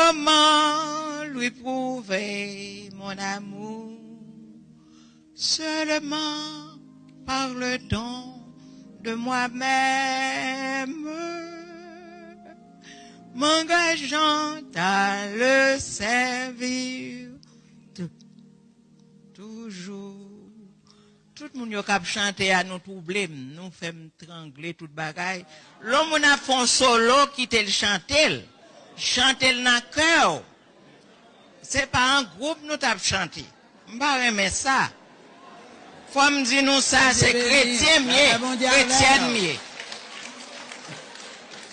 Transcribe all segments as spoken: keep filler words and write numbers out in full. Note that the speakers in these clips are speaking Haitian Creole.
Comment lui prouver mon amour? Seulement par le don de moi-même, m'engageant à le servir tou- toujours. Tout moun yo k ap chante a, nou twouble m, nou fè m trangle tout bagay. Lè yon moun ap fè yon solo, kite l chante l. Chante l nan kè w. Se pa an gwoup nou t ap chante. M pa renmen sa. Fò m di nou sa, se kretyen m ye, kretyèn m ye.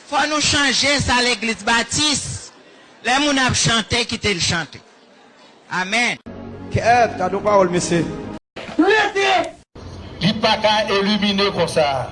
Fò nou chanje sa legliz batis. Lè moun ap chante, kite l chante. Amèn. Kèt, gade yon pawòl, mesye. Li pa ka elimine konsa.